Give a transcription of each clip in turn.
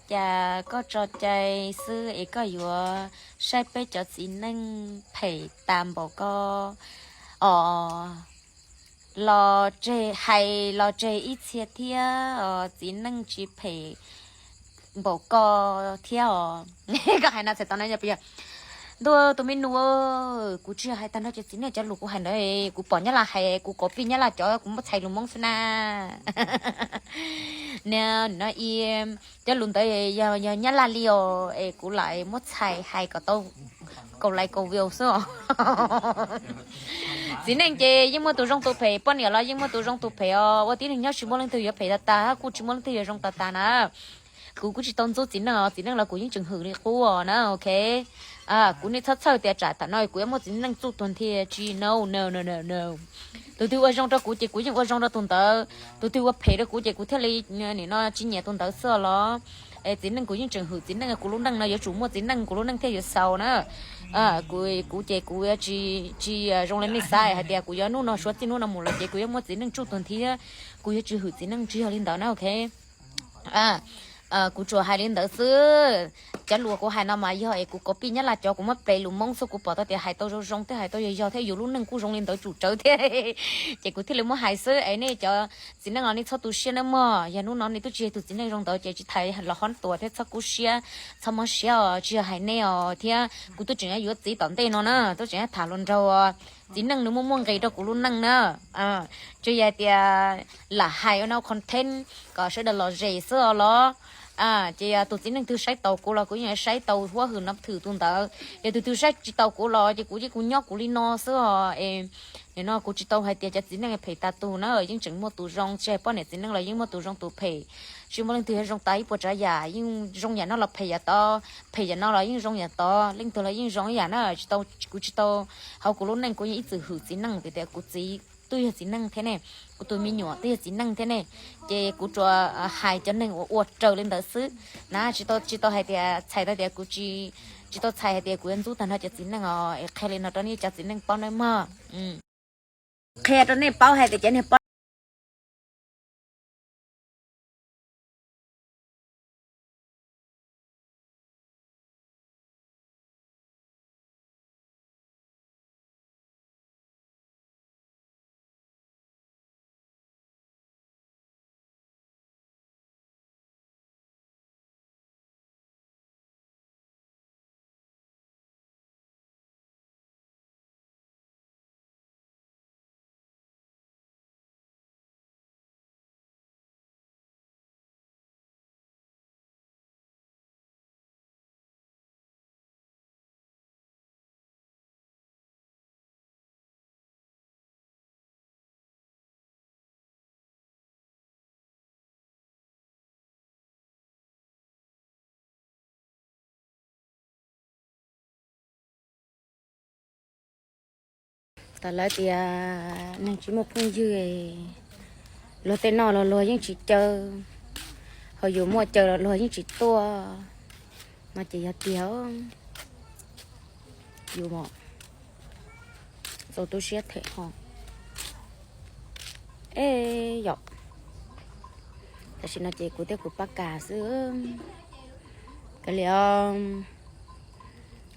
Cas koj tso cai xwb es koj yuav saib peb cov txiv neej phem tas npaum ko os. Los tseg, hais los tseg ib txhia thiab os, txiv neej tsis phem npaum ko thiab os. Koj hais no txhais tau na, yog ntuj tus me nus, kuv tsis hais tag nrho cov txiv neej cov lus kuv hais ntawd, kuv pom Nyab Laj hais, kuv copy Nyab Laj cov, kuv muab txhais lus Hmoob xwb na. Nim no i cov lus ntawd yog Nyab Laj li os, es kuv lam muab txhais hais kom tau kaum like kaum view xwb os. Txiv neej ces yeej muaj tus zoo tus phem, poj niam los yeej muaj tus zoo tus phem os. Ua tib neeg nyob tsis muaj leej twg yuav phem tas tas, kuj tsis muaj leej twg yuav zoo tas tas na. Kuv kuj tsis tau ntxub txiv neej os, txiv neej los kuv yeej tseem hwm li qub os na, ok. Kuv nej txhob txhawj tias tsam tam no kuv yuav muab txiv neej txuj tuag nthi, tsis, no no no no no. Tus twg ua zoo rau kuv ces kuv yeej ua zoo rau tus ntawd, tus twg ua phem rau kuv ces kuv thiaj li nim no tsis nyiam tus ntawd xwb los. Es txiv neej kuv yeej tseem hwm txiv neej, kuv lub neej no yuav tsum muaj txiv neej kuv lub neej thiaj yuav xaus na. Kuv ces kuv tsis zoo li nej xav hais tias kuv yuav hnub no suav txij hnub no mus lawm ces kuv yuav muab txiv neej tsuj tuag nthi, kuv yuav tsis hwm txiv neej, tsis yog li ntawd na, ok. Kuv tsuas hais li ntawd xwb. Cov lus kuv hais no mas yog es kuv copy Nyab Laj cov, kuv muab ple lus Hmoob xwb, kuv pom tau tias hais tau zoo zoo thiab hais tau yog yog thiab yus lub neej kuj zoo li ntawd tsum tsawv thiab, ces kuv thiaj li muab hais xwb. Es nej cov txiv neej los nej txhob tu siab nawb mog, yog hnub no nej twb tsis yog tus txiv neej zoo ntawd ces tsis tas los hov tuas thiab txhob kub siab, txhob mob siab os, tsis yog hais nej os thiab. Kuv twb tseem yuav txiv tom ntej no na, twb tseem tham hluas nraug os. Txiv neej nws muaj muaj nqis rau kuv lub neej na. Tsuas yog hais tias lam hais ua no content kom sawv daws lom zem xwb os los. Ces yog tus txiv neej twg saib taus kuv los kuv yeej saib taus huab hwm no thwm tus ntawd, yog tus twg saib tsis taus kuv los ces kuv yeej kuv nyob kuv li no xwb os. Es nim no kuv tsis tau hais tias cov txiv neej phem tas tus na, yeej tseem muaj tus zoo, tsis hais poj niam txiv neej los yeej muaj tus zoo tus phem. Tsis muaj leej twg yuav zoo tas ib puas tsav yam, yeej zoo yam no los phem yam tod, phem yam no los yeej zoo yam tod, leej twg los yeej zoo ib yam na. Tsis tau, kuv tsis tau, hauv kuv lub neej kuv yeej ib txwm hwm txiv neej tias tias kuv txiv twb yog txiv neej thiab ne, kuv tus me nyuam twb yog txiv neej thiab ne. Ces kuv tsuas hais cov neeg uas ua raws li ntawd xwb na, tsis tau, tsis tau hais tias txhais tau tias kuv tsis, tsis tau txhais hais tias kuv yuav ntxub tag nrho cov txiv neej os. Es qhia li no rau nej cov txiv neej paub nawb mog. Qhia rau nej paub hais tias cov niag poj Tas lawv tias neeg tsis muaj phooj ywg, luag tej noj los luag yeej tsis caw, ho yus muaj caw los luag yeej tsis tuaj. No ces yog tiag, yus txaus tu siab them ho. E, yom, tam sim no ces kuv thiab kuv pab kam xwb. Kav liam,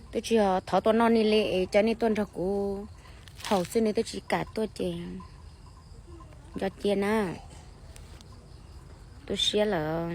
twb tsis yog thov tuaj noj nej li es cov nej tuaj nrog kuv haus xwb, nej twb tsis kam tuaj ces nco cia na. Tu siab lawm.